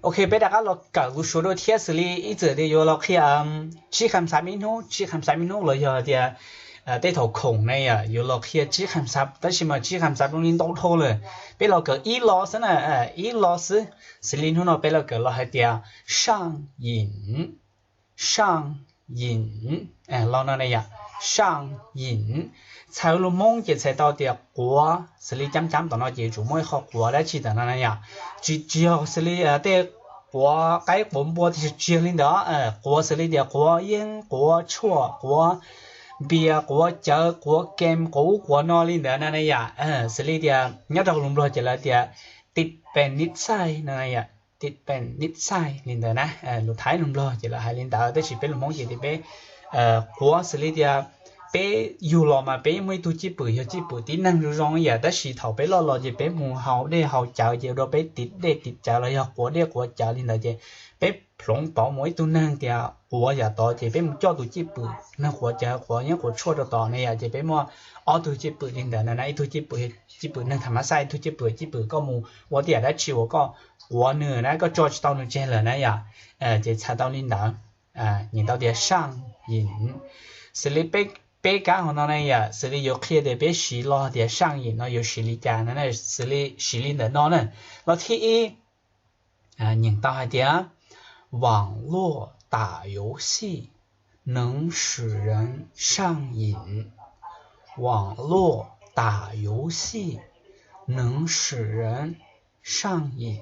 Ok, peb rov qab los kawm lus Suav dua thiab, xws li ib txwm tias yuav los qhia tsib kham xav ib hnub, tsib kham xav ib hnub los yog tias tej thaum khoom ne yom, yuav los qhia tsib kham xav, tab sis mas tsib kham xav zoo li ntau dhau lawm. Peb los kawm ib lo xwb na, ib lo xwb. Xws li hnub no peb los kawm los hais tias saj yim, saj yim, lo no na yom, saj yim. Txhais lus Hmoob ces txhais tau tias quav, xws li cab cab tom no ces yuav tsum muaj ib qho quav dab tsi tom no na yom. Tsis, tsis yog xws li tej quav qaib quav npua tsis, tsis yog li ntawd, quav xws li tias quav yeeb, quav tshuaj, quav npias, quav cawv, quav game, quav ub quav no li ntawd na na yom. Xws li tias nyob rau lus Nplog ces lawv tias tiv pees nib txaij no na yom, tiv pees nib txaij li ntawd na. Lus Thaib lus Nplog ces lawv hais li ntawd, tab sis peb lus Hmoob ces tias peb quav xws li tias peb yug los mas peb yeej muaj ib tug cwj pwm, yog cwj pwm tib neeg zoo zoo ib yam, tab sis thaum peb loj los ces peb mus haus dej haus cawv ces ua rau peb tiv dej tiv cawv los yog quav dej quav cawv li ntawd ces peb hloov pauv mus ib tug neeg tias quav yam tod ces peb mus coj tus cwj pwm neeg quav cawv quav yeeb quav tshuaj rau tod ne yom, ces peb muaj ob tug cwj pwm li ntawd na, ib tug cwj pwm, cwj pwm neeg tham mas xaj, ib tug cwj pwm, cwj pwm koj mus ua tej yam dab tsi uas koj quav nws na, koj tso tsis tau nws tseg lawm na yom. Ces txhais tau li ntawd, nyeem tau tias saj yim. Xws li peb kab hauv no na yom, xws li yuav qhia tias peb siv lo tias saj yim no yuav siv li cas na, xws li siv li ntawm no na. Lo thib ib, nyeem tau hais tias 网络打游戏能使人上瘾。网络打游戏能使人上瘾。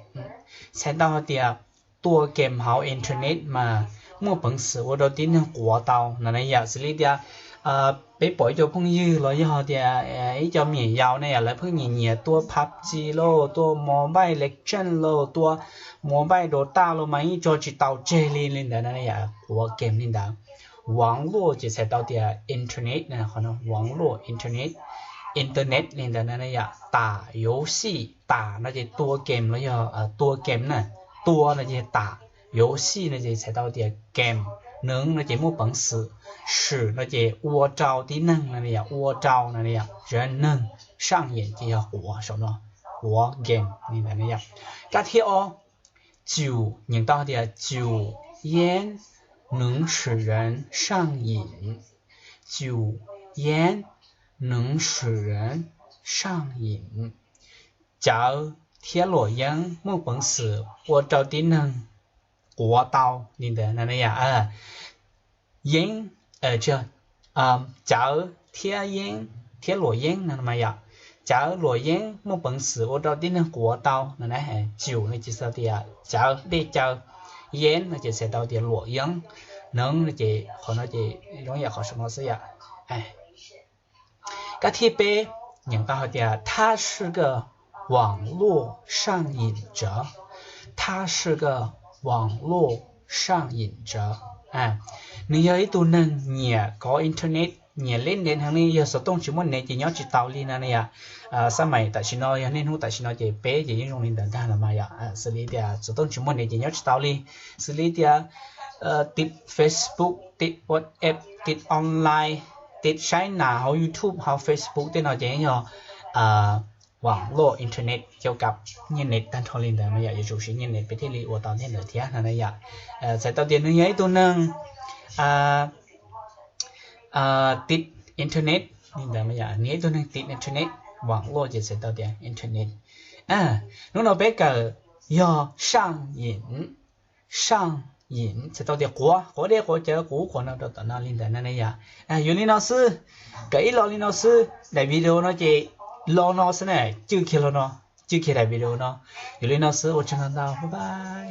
Txhais tau hais tias tua game hauv internet mas muaj peev xwm ua rau tib neeg quav tau no na yom. Xws li tias peb pom ib co phooj ywg los yog tias ib co me nyuam yaus ne yom, lawv pheej nyiam nyiam tua PUBG lauj, tua Mobile Legend lauj, tua Mobile Dota lauj mas yeej tso tsis tau tseg li li ntawd na yom, quav game li ntawd. 网络 ces txhais tau tias internet, 网络 internet, internet li ntawd na yom. 打游戏, 打 no ces tua game los yog tua game na, tua no ces 打, 游戏 no ces txhais tau tias game, 能 no ces muaj peev xwm, 使 no ces ua rau tib neeg no yom, ua rau no yom, 人 neeg, 上瘾 ces yog quav saum no, quav game li ntawd na yom. Kab thib ob, 酒, nyeem tau tias 酒烟能使人上瘾。酒烟能使人上瘾. Cawv thiab luam yeeb muaj peev xwm ua rau tib neeg quav tau li ntawd na yom. Yeeb, cawv thiab yeeb thiab luam yeeb no mas yom. Cawv luam yeeb muaj peev xwm ua rau tib neeg quav tau no na. 酒 no ces txhais tias cawv, dej cawv, yeeb no ces txhais tau tias luam yeeb, 能 no ces qhov no ces zoo yam qhov saum no xwb yom. Kab thib peb, nyeem tau hais tias 他是个网络上瘾者。他是个网络上瘾者. Nws yog ib tug neeg nyiam kov internet, nyiam leb nev heev li, yog xov tooj tsis muaj nev ces nyob tsis tau li na yom. Xab maim tam sim no, yog niaj hnub tam sim no ces peb ces yeej zoo li ntawd ntag los mas yom. Xws li tias xov tooj tsis muaj nev ces nyob tsis tau li. Xws li tias tiv Facebook, tiv WhatsApp, tiv online, tiv saib nas hauv YouTube, hauv Facebook tej no ces yog 网络 internet, cau kab nyiaj nev tag nrho li ntawd mas yom, yuav tsum siv nyiaj nev peb thiaj li ua tau tej ntawd thiab no na yom. Txhais tau tias nws yog ib tug neeg tiv internet li ntawd mas yom, nws yog ib tug neeg tiv internet, 网络 ces txhais tau tias internet. Hnub no peb kawm yog 上瘾, 上瘾 txhais tau tias quav, quav dej quav cawv, quav ub quav no rau tom no li ntawd na yom. Yog li no xwb, kawm ib lo li no xwb, daim video no ces lo no xwb na, cwj kiag lo no, cwj kiag daim video no. Yog li no xwb, ua tsaug ntau, bye bye.